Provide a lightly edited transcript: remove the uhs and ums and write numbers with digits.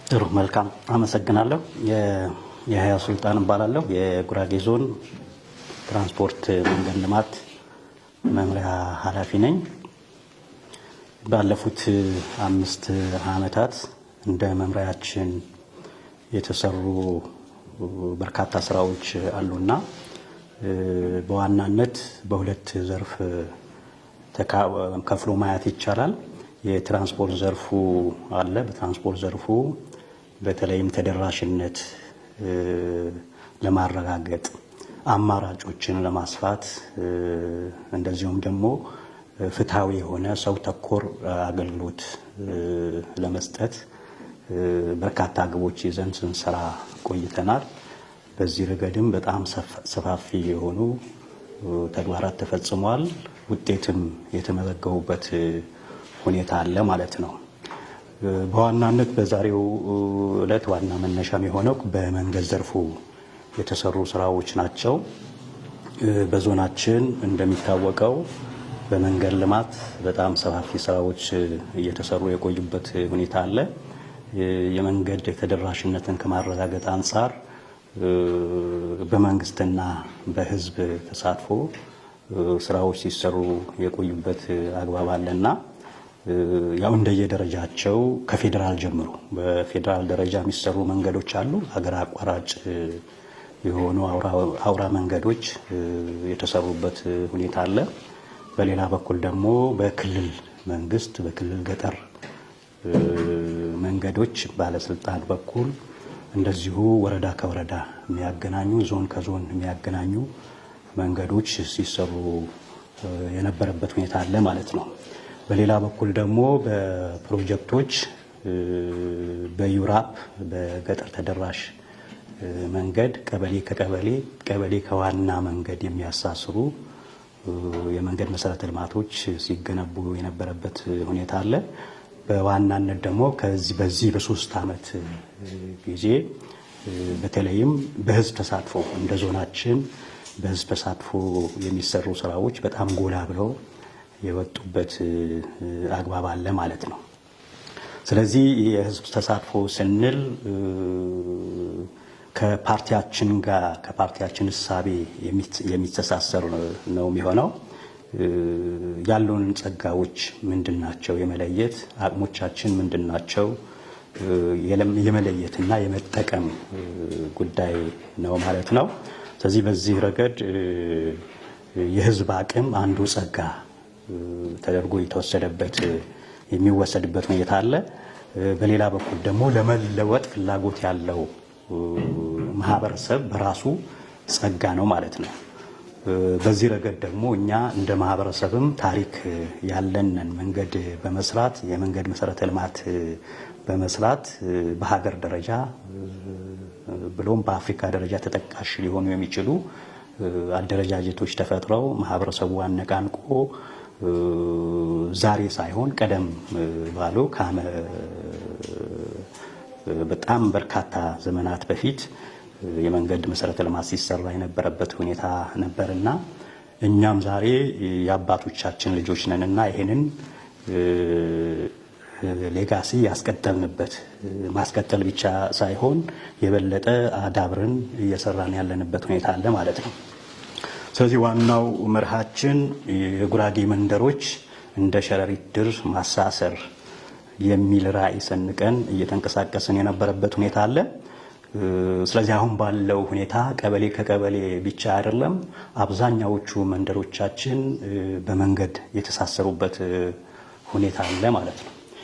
ጥሩ፣ መልካም፣ አመሰግናለሁ። የህያ ሱልጣን እባላለሁ። የጉራጌ ዞን ትራንስፖርት መንገድ ልማት መምሪያ ኃላፊ ነኝ። ባለፉት 5 ዓመታት እንደ መምሪያችን የተሰሩ በርካታ ስራዎች አሉና በዋናነት በሁለት ዘርፍ ከፍሎ ማየት ይቻላል። የትራንስፖርት ዘርፉ አለ። በትራንስፖርት ዘርፉ በተለይም ተደራሽነት ለማረጋገጥ፣ አማራጮችን ለማስፋት፣ እንደዚሁም ደግሞ ፍትሐዊ የሆነ ሰው ተኮር አገልግሎት ለመስጠት በርካታ ግቦች ይዘን ስንሰራ ቆይተናል። በዚህ ረገድም በጣም ሰፋፊ የሆኑ ተግባራት ተፈጽሟል። ውጤትም የተመዘገቡበት ሁኔታ አለ ማለት ነው። በዋናነት በዛሬው ዕለት ዋና መነሻም የሆነው በመንገድ ዘርፉ የተሰሩ ስራዎች ናቸው። በዞናችን እንደሚታወቀው በመንገድ ልማት በጣም ሰፋፊ ስራዎች እየተሰሩ የቆዩበት ሁኔታ አለ። የመንገድ ተደራሽነትን ከማረጋገጥ አንጻር በመንግስትና በህዝብ ተሳትፎ ስራዎች ሲሰሩ የቆዩበት አግባብ አለና ያው እንደየደረጃቸው ከፌዴራል ጀምሮ በፌዴራል ደረጃ የሚሰሩ መንገዶች አሉ። ሀገር አቋራጭ የሆኑ አውራ መንገዶች የተሰሩበት ሁኔታ አለ። በሌላ በኩል ደግሞ በክልል መንግስት በክልል ገጠር መንገዶች ባለስልጣን በኩል እንደዚሁ ወረዳ ከወረዳ የሚያገናኙ፣ ዞን ከዞን የሚያገናኙ መንገዶች ሲሰሩ የነበረበት ሁኔታ አለ ማለት ነው። በሌላ በኩል ደግሞ በፕሮጀክቶች በዩራፕ በገጠር ተደራሽ መንገድ ቀበሌ ከቀበሌ፣ ቀበሌ ከዋና መንገድ የሚያሳስሩ የመንገድ መሰረተ ልማቶች ሲገነቡ የነበረበት ሁኔታ አለ። በዋናነት ደግሞ ከዚህ በዚህ በ3 ዓመት ጊዜ በተለይም በህዝብ ተሳትፎ እንደ ዞናችን በህዝብ ተሳትፎ የሚሰሩ ስራዎች በጣም ጎላ ብለው የወጡበት አግባብ አለ ማለት ነው። ስለዚህ የህዝብ ተሳትፎ ስንል ከፓርቲያችን ጋር ከፓርቲያችን እሳቤ የሚተሳሰር ነው የሚሆነው። ያሉን ጸጋዎች ምንድናቸው የመለየት፣ አቅሞቻችን ምንድናቸው የመለየትና የመጠቀም ጉዳይ ነው ማለት ነው። ስለዚህ በዚህ ረገድ የህዝብ አቅም አንዱ ጸጋ ተደርጎ የተወሰደበት የሚወሰድበት ሁኔታ አለ። በሌላ በኩል ደግሞ ለመለወጥ ፍላጎት ያለው ማህበረሰብ በራሱ ጸጋ ነው ማለት ነው። በዚህ ረገድ ደግሞ እኛ እንደ ማህበረሰብም ታሪክ ያለንን መንገድ በመስራት፣ የመንገድ መሰረተ ልማት በመስራት በሀገር ደረጃ ብሎም በአፍሪካ ደረጃ ተጠቃሽ ሊሆኑ የሚችሉ አደረጃጀቶች ተፈጥረው ማህበረሰቡ አነቃንቆ ዛሬ ሳይሆን ቀደም ባሉ በጣም በርካታ ዘመናት በፊት የመንገድ መሰረተ ልማት ሲሰራ የነበረበት ሁኔታ ነበርና እኛም ዛሬ የአባቶቻችን ልጆች ነንና ይሄንን legacy ያስቀጠልንበት፣ ማስቀጠል ብቻ ሳይሆን የበለጠ አዳብረን እየሰራን ያለንበት ሁኔታ አለ ማለት ነው። ስለዚህ ዋናው መርሃችን የጉራጌ መንደሮች እንደ ሸረሪት ድር ማሳሰር የሚል ራዕይ ሰንቀን እየተንቀሳቀስን የነበረበት ሁኔታ አለ። ስለዚህ አሁን ባለው ሁኔታ ቀበሌ ከቀበሌ ብቻ አይደለም፣ አብዛኛዎቹ መንደሮቻችን በመንገድ የተሳሰሩበት ሁኔታ አለ ማለት ነው።